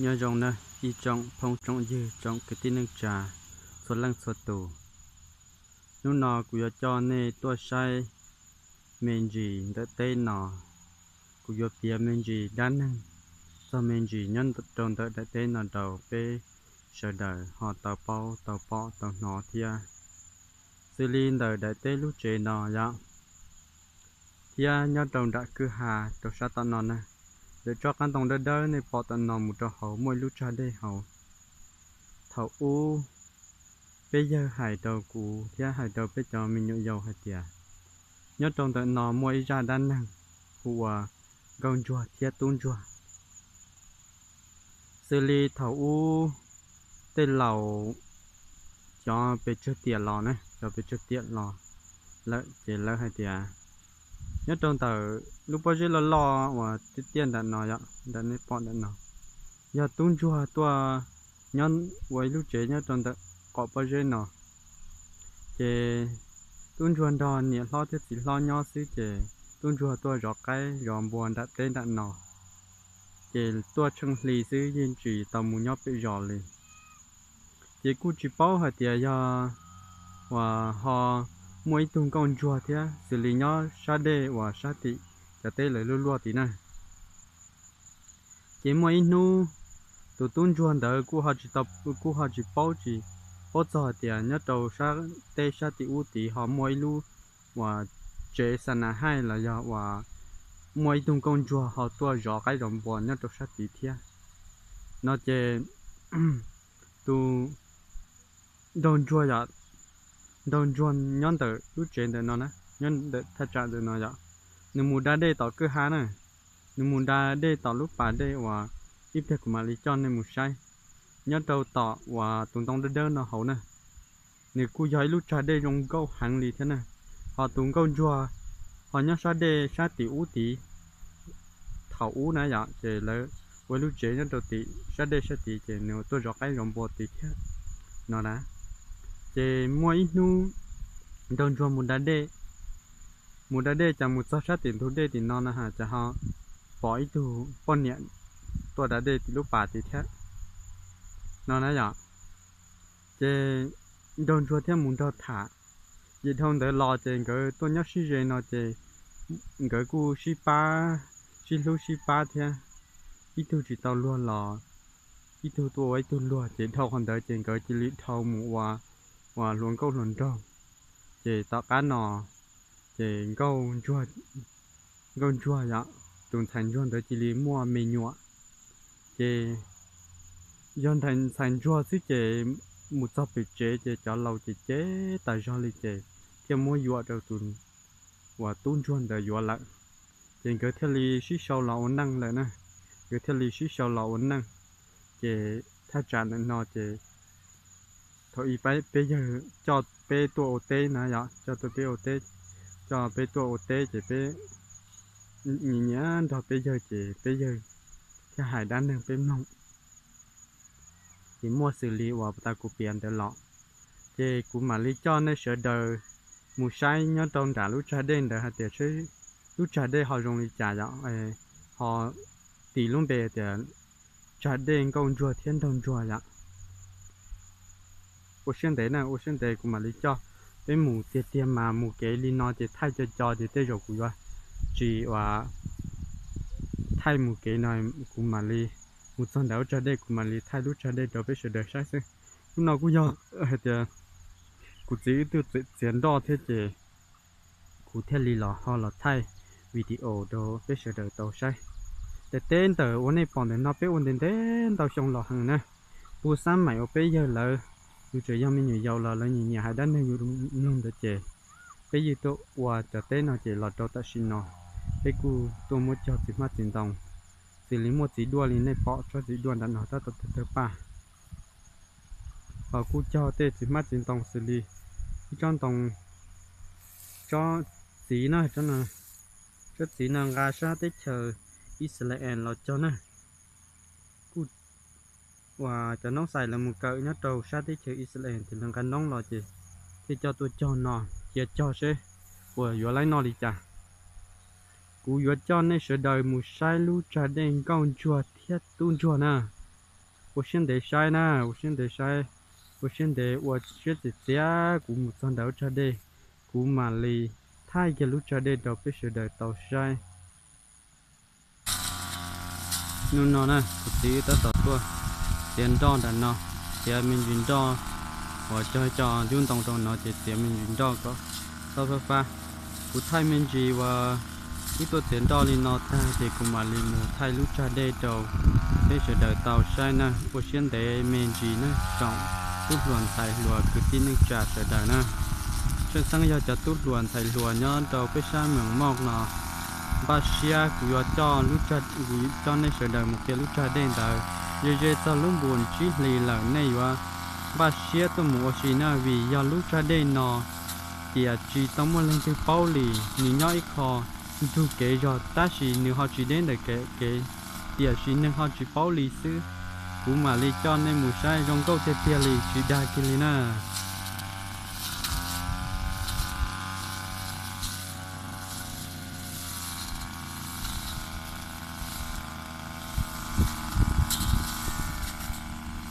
Nyob zoo nawb ib tsoom phooj tsoom ywg tsoom kwv tij neej tsa txhua leej txhua tus. Hnub no kuv yuav coj nej tuaj saib me ntsis daim teb no. Kuv yuav piav me ntsis dab neeg txog me ntsis nyob rau ntawm daim teb no rau peb sawv daws ho tau paub tau pom tau hnov thiab. Xws li ntawm daim teb lub tsev no yom, thiab nyob rau nram kwj ha rau sab tom no na, lawv tsob qab ntoo dawb dawb nej pom tom no mus rau hauv muaj ib lub tsag dej hauv. Thaum ub peb yawg hais rau kuv thiab hais rau peb cov me nyuam yaus hais tias nyob rau ntawm no muaj ib zaj dab neeg hu ua nkauj ntsuag thiab tub ntsuag. Xws li thaum ub tej laus cov pes tsawg tiam los na, cov pes tsawg tiam los lawm ces lawv hais tias nyob rau ntawm lub pob zeb loj loj uas tiaj tiaj nram no yom, nram nej pom ntawm no, yog tub ntsuag tuaj nyob ua ib lub tsev nyob rau ntawm qom pob zeb no. Ces tub ntsuag nrog niam hlob thiab txiv hlob nyob xwb ces tub ntsuag tuaj zov qaib zov npua nram teb nram no, ces tuaj tsheej hli xwb yeej tsis tau mus nyob pem zos li. Ces kuj tsis paub hais tias yog uas ho muaj ib tug nkauj ntsuag thiab xws li nyob sab dej uas sab tim cov teb lawv luaj luaj tid na. Ces muaj ib hnub tus tub ntsuag ntawd kuj ho tsis tau, kuj ho tsis paub tsis paub txog hais tias nyob rau sab teb sab tim ub tid ho muaj ib lub uas tsev xa na haij los yog uas muaj ib tug nkauj ntsuag ho tuaj zov qaib zov npua nyob rau sab tid thiab no ces tus nraug ntsuag yom, nraug ntsuag nyob ntawm lub tsev ntawm no na, nyob ntawm thaj tsam ntawm no yom, nws mus da dej tom kwj ha na, nws mus da dej tom lub pas dej uas ib pliag kuv mam li coj nej mus saib, nyob rau tom uas tus ntoo dawb dawb no hauv na. Nws kuj yog ib lub tsag dej zoo nkauj heev li thiab na. Ho tus nkauj ntsuag ho nyob sab dej sab tim ub tid. Thaum ub na yom ces lawv ua ib lub tsev nyob rau tim sab dej sab tid ces nws tuaj zov qaib zov npua tid thiab no na. Ces muaj ib hnub nraug ntsuag mus da dej, mus da dej cas mus txog sab tim ntug dej tim no na ha cas ho pom ib tug poj niam tuaj da dej tim lub pas tid thiab no na yom. Ces nraug ntsuag thiaj mus nrog tham. Ces dhau ntawd los ces nkawd tuaj nyob sib ze no ces nkawd kuj sib pab, sib hlub sib pab thiab. Ib tug tsis tau luag los ib tug tuaj ua ib tug luag ces dhau qhov ntawd ces nkawd cia li dhau mus ua, ua hluas nkauj hluas nraug. Ces tom qab no ces nkauj ntsuag, nkauj ntsuag yom, tus ntxhais ntsuag ntawd cia li muaj me nyuam. Ces yog ntxhais ntsuag xwb ces mus txog pem tsev ces cov laus ces cem tas zog li ces thiaj muab yuam rau tus uas tub ntsuag ntawd yuav lawm. Ces nkawd thiaj li sib sau los ua neej lawm na, nkawd thiaj li sib sau los ua neej. Ces thaj tsam ntawm no ces thaum ub peb yawg coj peb tuaj ua teb na yom, coj tuaj peb ua teb, coj peb tuaj ua teb ces peb nyiam nyiam nrog peb yawg ces peb yawg thiaj hais dab neeg peb mloog. Ces muaj xws li uas puag ta kuv piav ntawd los, ces kuv mam li coj nej sawv daws mus saib nyob rau nram lub tsag dej ntawd hais tias lub tsag dej ho zoo li cas yom, ho tis lub npe tias tsag dej nkauj ntsuag thiab nraug ntsuag yom. Ua siab ntev na, ua siab ntev kuv mam li coj peb mus. Tiag tiag mas mus kev li no ces thaij co co ces tej zaum kuv yuav tsis ua thaij mus kev no, kuv mam li mus txog ntawm lub tsag dej kuv mam li thaij lub tsag dej rau peb sawv daws saib xwb. Hnub no kuj yog hais tias kuv txiv wb twb txiav nroj thiab ces kuv thiaj li los ho los thaij video rau peb sawv daws tau saib. Daim teb ntawm uas nej pom ntawm no peb ua ntev ntev ntau xyoo los heev na, puag xab maim uas peb yawg lawv, yus tseem yog me nyuam yaus los lawv nyiam nyiam hais dab neeg yus mloog ntawd ces peb yeej tuaj ua cov teb no ces los rau tam sim no peb kuj tuaj muab cog txiv hmab txiv ntoo, xws li muaj txiv duaj li nej pom tsob txiv duaj nram no tab tom tawg tawg paj. Ho kuj cog tej txiv hmab txiv ntoo xws li ib tsob ntoo, tsob txiv na, tsob txiv no nqa sab teb chaws Israel los cog na. Kuj uas cov noob xais lawv mus kawm nyob rau sab teb chaws Israel ces lawv nqa noob los ces thiaj coj tuaj cog no, cia cog seb puas yuav laib noj li cas. Kuv yuav coj nej sawv daws mus saib lub tsag dej nkauj ntsuag thiab tub ntsuag na. ua siab ntev saib na, ua siab ntev saib, ua siab ntev ua siab txias txias kuv mus txog ntawm lub tsag dej, kuv mam li thaij kiag lub tsag dej rau peb sawv daws tau saib. Hnub no na kuv txiv wb tab tom tuaj txiav nroj nram no, txiav me ntsis nroj uas cog cov yub ntoo rau no ces txiav me ntsis nroj kom txhob fab fab. Kuv thaij me ntsis uas wb tuaj txiav nroj li no tag ces kuv mam li mus thaij lub tsag dej rau peb sawv daws tau saib na, ua siab ntev me ntsis na tsoom tub hluas ntxhais hluas kwv tij neej tsa sawv daws na. Tshwj xeeb yog cov tub hluas ntxhais hluas nyob rau peb sab Moos Moj no, npaj siab kuv yuav coj lub tsag, kuv coj nej sawv daws mus qhia lub tsag dej ntawd ze ze txog lub npus tsib hlis lawm nej yuav npaj siab tuaj mus ua si na, vim yog lub tsag dej no tiam tsis tau muaj leej twg paub li, nws nyob ib qho nrug kev zog tab sis nws ho tsis deb ntawm kev, tiam sis neeg ho tsis paub li xwb. Kuv mam li coj nej mus saib zoo nkauj tiag tiag li tsis dag kiag li na.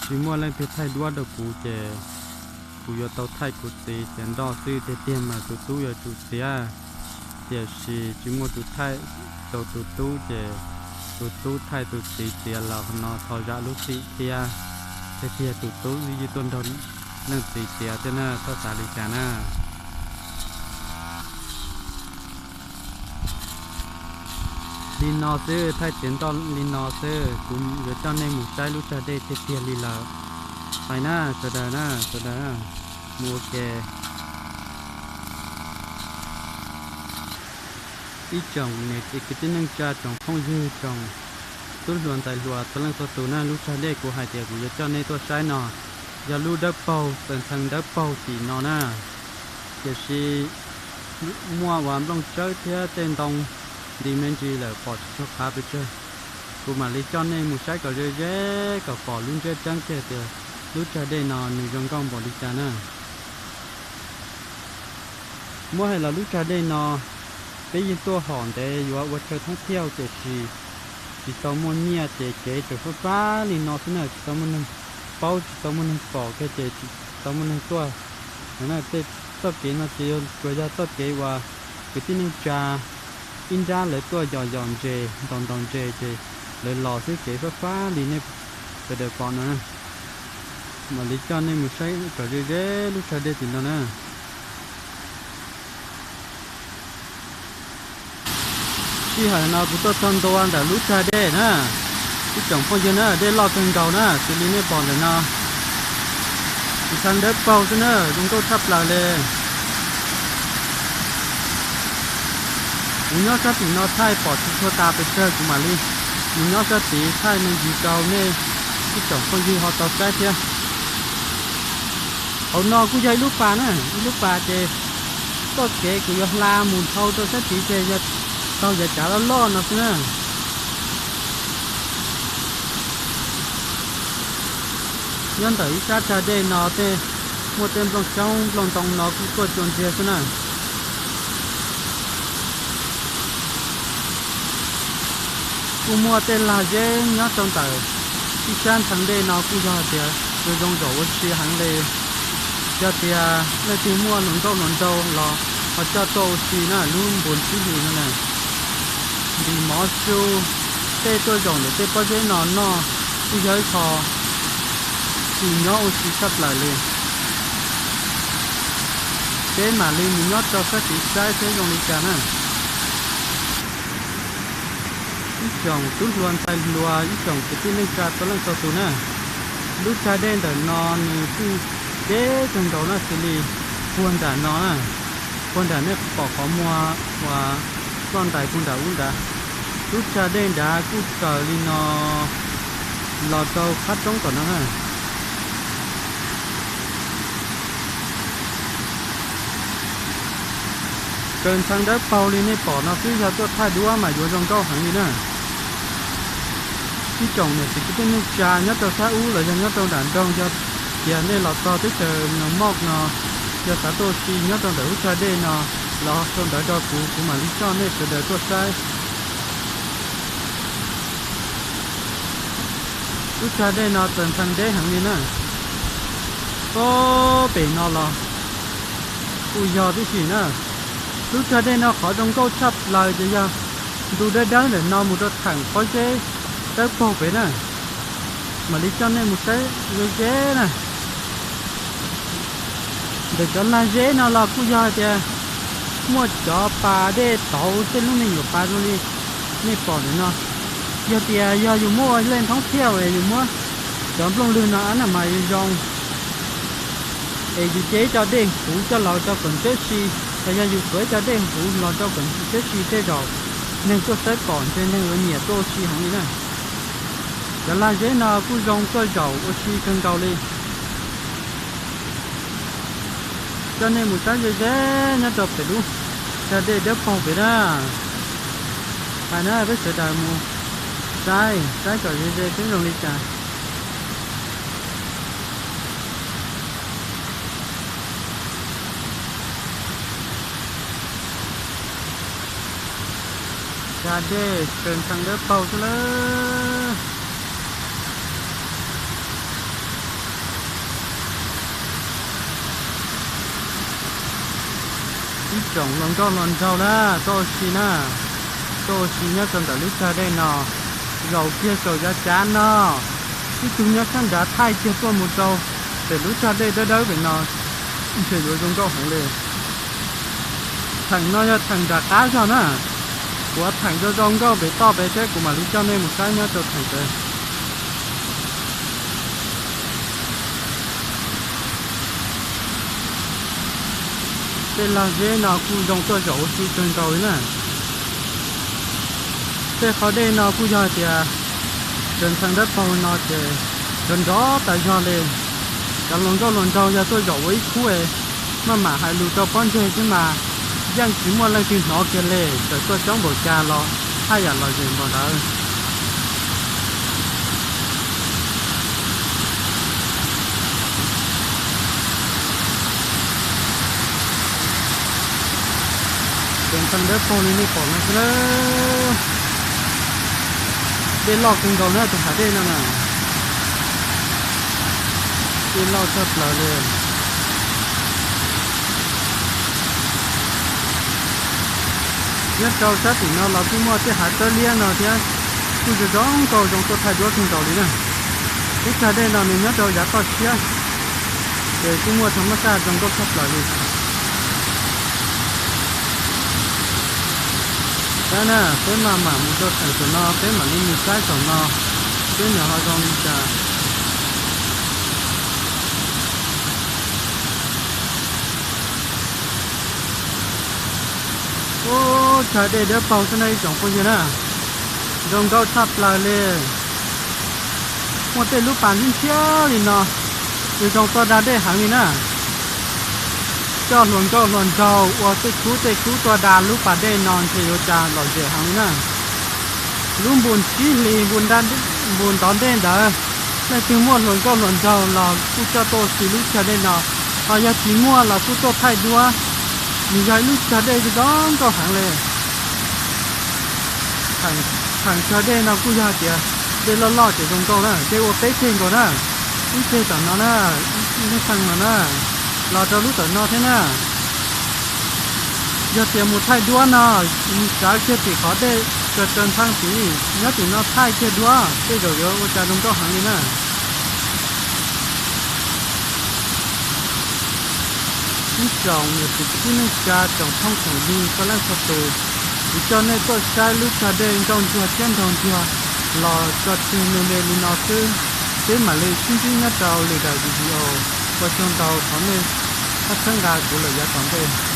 Tsis muaj leej twg thaij duab rau kuv ces kuv yuav tau thaij kuv txiv txiav nroj xwb, tiag tiag mas tus tub yuav tsum txiav, tiam sis tsis muaj tus thaij rau tus tub ces tus tub thaij tus txiv txiav los no txhua zam lub txim thiab. Tiag tiag tus tub yeej tuaj nrog leej txiv txiav thiab na, txhob xav li cas na. Li no xwb, thaij txiav nroj li no xwb, kuv yuav coj nej mus saib lub tsag dej tiag tiag li lawm. Pais na, sawv daws na, sawv daws na, mus ua ke. Ib tsoom niam txiv kwv tij neej tsa, tsoom phooj ywg, tsoom tub hluas ntxhais hluas txhua leej txhua tus na, lub tsag dej kuv hais tias kuv yuav coj nej tuaj saib no yog lub dawb paug, txawm ntxhee dawb paug tim no na, tiam sis muaj uas nplooj tsawb thiab tej ntoo nti me ntsis lawm pom tsis tshua qab pes tsawg. Kuv mam li coj nej mus saib kom ze ze kom pom lub ntsiab tseeb kiag tias lub tsag dej no nws zoo nkauj npaum li cas na. Muab hais los lub tsag dej no peb yeej tuaj hom ntev yuav ua chaw thoob thiauj tiam sis tsis tau muaj nyiaj ces kev tseem fab fab li no xwb na, tsis tau muaj neeg paub, tsis tau muaj neeg pom kiag ces tsis tau muaj neeg tuaj. Tej txoj kev no ces tsuas yog txoj kev uas kwv tij neej tsa ib nrab lawv tuaj yos yos ntses ntaus ntaus ntses ces lawv los xwb, kev fab fab li nej sawv daws pom no na. Mam li coj nej mus saib kom ze ze lub tsag dej tim no na. Sij hawm no kuv tuaj txog ntua ntawm lub tsag dej na, ib tsoom phooj ywg na, dej loj kawg nkaus na, xws li nej pom ntawm no, ntxhee dawb paug xwb na, zoo nkauj tshaj plaws li. Kuv nyob sab tim no thaij pom tsis tshua tas pes tsawg, kuv mam li mus nyob sab tid thaij me ntsis rau nej ib tsoom phooj ywg ho tau saib thiab. Hauv no kuj yog ib lub pas na, ib lub pas ces txoj kev kuv yuav hla mus dhau rau sab tid ces yog taug yav cav loj loj no xwb na. Nyob ntawm ib sab tsag dej no tej, muaj tej nplooj xyoob nplooj ntoo no kuj tuaj tsua ntsiag xwb na. Kuj muaj tej lag zeb nyob rau ntawm ib sab ntxhee dej no kuj yog tias zoo zoo zaum ua si heev li. Yog tias leej twg muaj hluas nkauj hluas nraug los ho coj tuaj ua si na, lub npus tsib hlis no na. Ntim mov su, tej tuaj zaum ntawm tej pob zeb no noj kuj yog ib qho tsim nyog ua si tshaj plaws li. Peb mam li mus nyob rau sab tid saib seb zoo li cas na. Ib tsoom tub hluas ntxhais hluas, ib tsoom kwv tij neej tsa txhua leej txhua tus na, lub tsag dej ntawm no nws kuj deb kawg nkaus na, xws li puag nram no na, puag nram nej pom qhov muag uas ploj ntais puag nram ub nrad, lub tsag dej nrad kuj raws li no los rau qab roob tom no na. Raws ntxhee dawb paug li nej pom no xwb, yog tuaj thaij duab mas yuav zoo nkauj heev li na. Ib tsoom niam txiv kwv tij neej tsa nyob rau sab ub los yog nyob rau nram nroog, yog tias nej los txog teb chaws Moos Moj no, yog xav tuaj ua si nyob rau ntawm lub tsag dej no, los sau ntawv rau kuv, kuv mam li coj nej sawv daws tuaj saib. Lub tsag dej no txawm ntxhee deb heev li na. Pem no los kuj yog tib si na. Lub tsag dej no qhov zoo nkauj tshaj plaws ces yog ntu dawb dawb ntawm no mus rau theem pob zeb dawb paug pem na. Mam li coj nej mus saib ze ze na. Ntawm cov lag zeb no los kuj yog hais tias muaj cov pas dej tauv tej lub me nyuam pas zoo li nej pom ntawm no. Yog tias yog yus muab ua lej nthoob thiaj es yus muab cov nplooj lwg no ab na mas zoo, es yus ce ib co dej huv coj los rau kom ntseb si, los yog yus tuav ib co dej huv los rau kom ntseb si tej zaum neeg tuaj saib pom ntshe neeg yuav nyiam tuaj ua si heev li na. Cov lag zeb no kuj zoo tuaj zaum ua si kawg nkaus li. Coj nej mus saib ze ze nyob rau pem lub tsag dej dawb paug pem na. Hais na peb sawv daws mus saib saib kom ze ze seb zoo li cas. Tsag dej tsaws ntxhee dawb paug xwb lawm. Ib tsoom hluas nkauj hluas nraug na, tuaj ua si na, tuaj ua si nyob rau ntawm lub tsag dej no, zaum kiag saum yav cav no, ib tug nyob sab nrad thaij kiag tuaj mus rau pem lub tsag dej dawb dawb pem no, ntshe yuav zoo nkauj heev li. Theem no yog theem nram qab zog na. Kuv theem zoo zoo nkauj pem toj pem thiab kuv mam li coj nej mus saib nyob rau theem pem. Tej lag zeb no kuj zoo tuaj zaum ua si kawg nkaus li na. Tej qhov dej no kuj yog hais tias tsaws ntxhee dawb paug no ces nrov nrov tas zog li. Cov hluas nkauj hluas nraug yog tuaj zaum ua ib khub es maj mam hais lus rau pob ntseg xwb mas yeej tsis muaj leej twg hnov kiag li, txawm tuaj coob npaum cas los haj yam lom zem npaum ntawd. Tsaws ntxhee dawb paug li nej pom no xwb na. Dej loj kawg nkaus na, tus hav dej no na. Dej loj tshaj plaws li. Nyob rau sab tim no los kuj muaj tej hav tsawb liab no thiab, kuj zoo zoo nkauj zoo tuaj thaij duab kawg nkaus li na. Lub tsag dej no nws nyob rau yav toj siab, ces kuj muaj tha mab saj zoo nkauj tshaj plaws li. Saib na, peb maj mam mus rau theem saum no peb mam li mus saib saum no, seb nws ho zoo li cas. Ub, tsag dej dawb paug xwb na ib tsoom phooj ywg na, zoo nkauj tshaj plaws li. Muaj tej lub pas ntshiab ntshiab li no, zoo zoo tuaj da dej heev li na. Coj hluas nkauj hluas nraug ua tej khub tej khub tuaj da lub pas dej no ntshe yuav cas lom zem heev li na. Lub npus tsib hlis npus ntov ntej ntawd, leej twg muaj hluas nkauj hluas nraug los kuj coj tuaj ua si lub tsag dej no, ho yog tsis muaj los kuj tuaj thaij duab. Nws yog ib lub tsag dej zoo zoo nkauj heev li. Theem tsag dej no kuj yog hais tias dej loj loj ces zoo nkauj na, dej ua peb ceg nkaus na, ib ceg tom no na, ib leeg tag no na, los rau lub tom no thiab na. Yog tias mus thaij duab no, mus sawv kiag tim qhov dej tsaws tsaws ntxhee tid, nyob tim no thaij kiag duab tej zaum yuav ua cas zoo nkauj heev li na. Ib tsoom niam txiv kwv tij neej tsa, tsoom phooj tsoom ywg txhua leej txhua tus, kuv coj nej tuaj saib lub tsag dej nkauj ntsuag thiab nraug ntsuag los tso tseg me me li no xwb. Peb mam li sib ntsib nyob rau lwm daim video. Ua tsaug ntau, thov nej pab txhawb nqa kuv lawm yav tom ntej.